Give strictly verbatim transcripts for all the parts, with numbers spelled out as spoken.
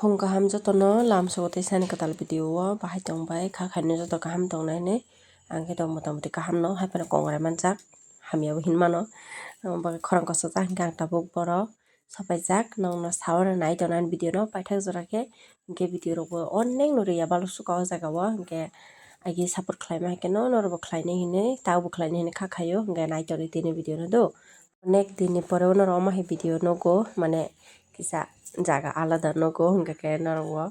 Phung kaham jotono lamsogo tei sani kwtal video o bahai tongbai kha khaino joto kaham tongnai hinwi ang khe tong motamoti kaham no hai phano kongrai manjak hamya bo hinmano ang bagwi khorang kochajak hinkhe ang tabuk borok sapaijak nokno sawi nai tongnai video no paithak jora khe hinkhe video rok bo onek no rwya balusuka o jaga o hinkhe agi support khlaima hinkhe no norok bo khlainai hinwi tabuk bo khlainai hinwi kha khaio hinkhe nai tongdi tini video no do. Onek din ni pore o norok omo hai video nugo, mane kisa jaga alada nugo, hingkha khe norok o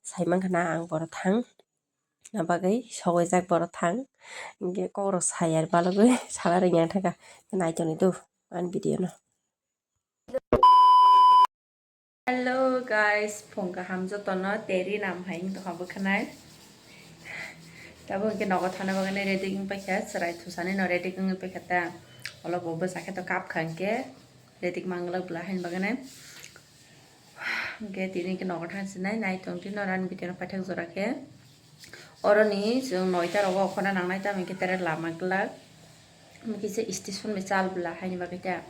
sai mankha na ang boro thang, abagwi sogwi jak boro thang, hingkhe kok rok sai ar balogwi sala rwngya thangkha, naitoni do ani video no. Hello guys, phung kaham jotono teri nam hai wng tongkha bwkhanai. Tabuk hwnkhe nogo thana bagwi ready wng paikha, chwrai thusani no ready wng paikha ta. Olo bo bwsa khe to kap kha hwnkhe ready manglak bwla haini bagwi. Hwnkhe tini hwnkhe nogo thang sinai nai tong di norani video no paithak jora khe. Oroni chwng noita rogo okhorna nangnai tamo hwnkhe tere lama glak. Omo kisa station bai chal bwla haini bagwi ta.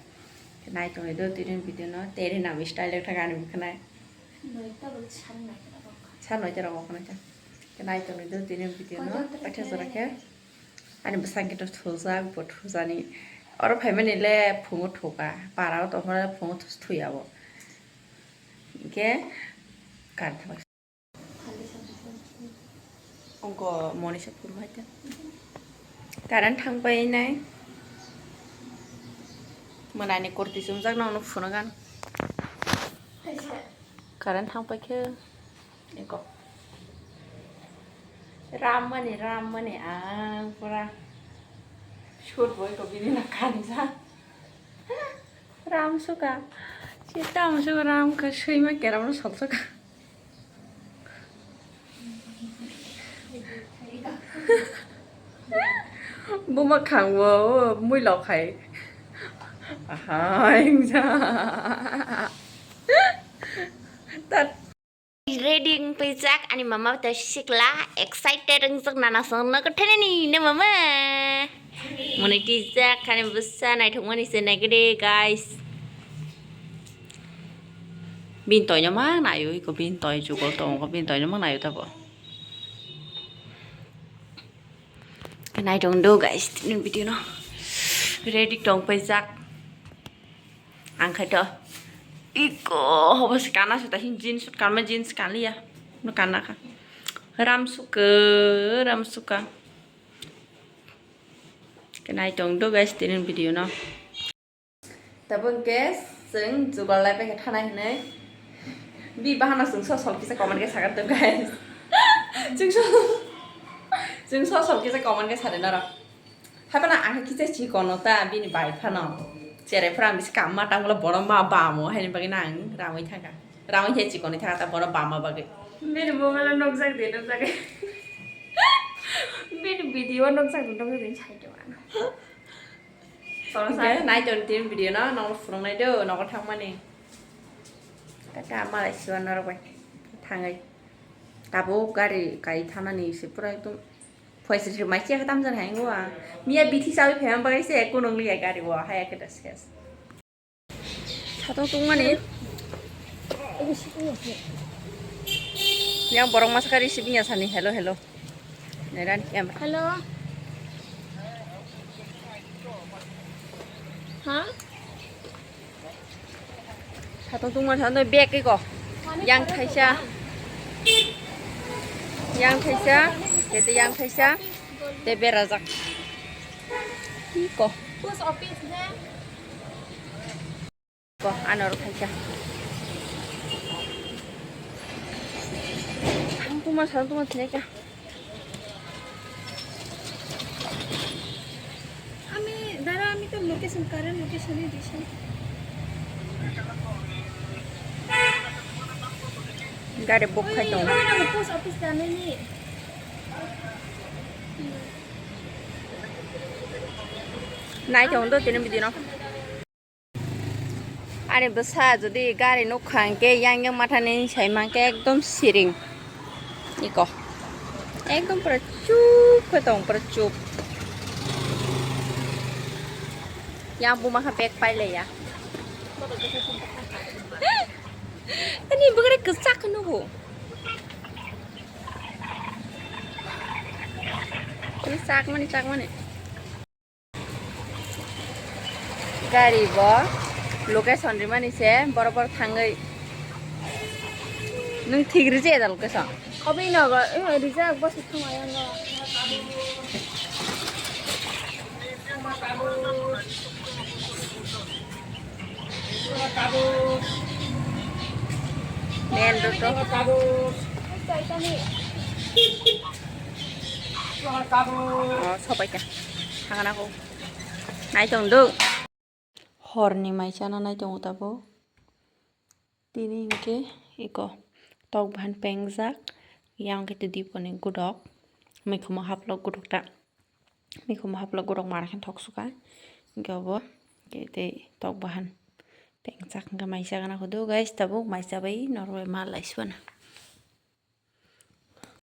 Nai tongwi do tini video no tere nam style wngkha ani bwkhanai. Noita bai san noita rogo. San noita rogo okhorna ta. Nai tongwi do tini video no paithak jora khe. Ani bwsang khe to thujak bo thujani. Oro phaimani le phungo thuka. Para o tongmani le phungo thus thuya bo. Hwnkhe kar thang. Ongko monisa phuru hai ta. Current thang pai nai. Mwnani kurti chumjak no phunukgan. Current thang pai khe. Eko. Ram mani, ram mani, ang pura. Shoot boy ko bini na kanja. Ram suka. Si tam suka ram ka sui ma keram no sok suka. Buma khang bo, mui lok hai. Aha, ingja. Tat. Ready wng paijak ani mama tei sikla excited wngjak nana song no kothainani ne mama. Muni tijak khani bwsa naithok mani se naigede guys. Bini toino ma naio iko bini toi jugol tongo bini toino ma naio tabo. Naitong do guys tini video no ready tong paijak. Ang khai to iko hobo se kana se ta hin jeans suit kanma jeans kanliya no kana kha ram suka ram suka kenai tong do guys tinin video no. Tabuk ke chwng jugal lai paikha thana hinwi bi bahano chwng so sol kisa comment ke sagar to guys chwng so chwng so sol kisa comment ke sare norok. Haphano ang khe kisa chikono ta bini bai phano. Cherai phano ang bisi kamma tangmala bono ma bamo haini bagwi no ang ramwi thangkha. Ramwi khe chikoni thangkha ta bono bama bagwi. Bini mobile o nukjak di nukjak. Bini video o nukjak di nukjak di sai de mano. Hwnkhe nai tong tini video no nogo phunuknai do nogo thangmani. Tata malai siwa norok bai thangwi. Tabuk gari kai thanani se pura ekdom. Phaisa se mai chiya khe tamjani hai wngwi ang. Miya bithi chawi phaima bagwi se kunung liya gari o haya khe da ses. Satung tungmani. Yang borok masa kari sibing ya sani hello hello. Neran camera. Hello. Ha? Satung tungma satung bag iko. Yang thaisa. Yang thaisa. Tete yang thaisa. Te berajak. Iko. Post office ne. Ko anor thaisa. Satung tungma satung tungma thaisa. আমি দাঁড়া আমি তো location current লোকেশনে দিছি। Gari book khai tongo. Post office dano ni. Nai tongo do tini bidino. Ani bwsa jodi gari nukha hwnkhe yang yang mathani sai mankhe ekdom siring. Iko. Ekdom pura chup khe tong pura chup. Yang buma kha bag pailaiya. Ani bagre kwchak nugo. Ani chakmani, chakmani. Gari bo location rimani se boro boro thangwi. Nwng thik rije da location? Obo ino go, eh, rijak bo se thangma yang go. Main road to. Oh, sobaikha. Thangna ko. Naitong do. Horni mai chana naitongo tabuk. Tini hinkhe iko tok bahan pengjak, yang khe twi diponi gudok, mikhumo haplok gudok ta, mikhumo haplok gudok mara khe thok suka, hinkhe obo hinkhe tei tok bahan pengjak hinkhe mai chagana hudu guys, tabuk mai chabai norok bai mal lai sibana.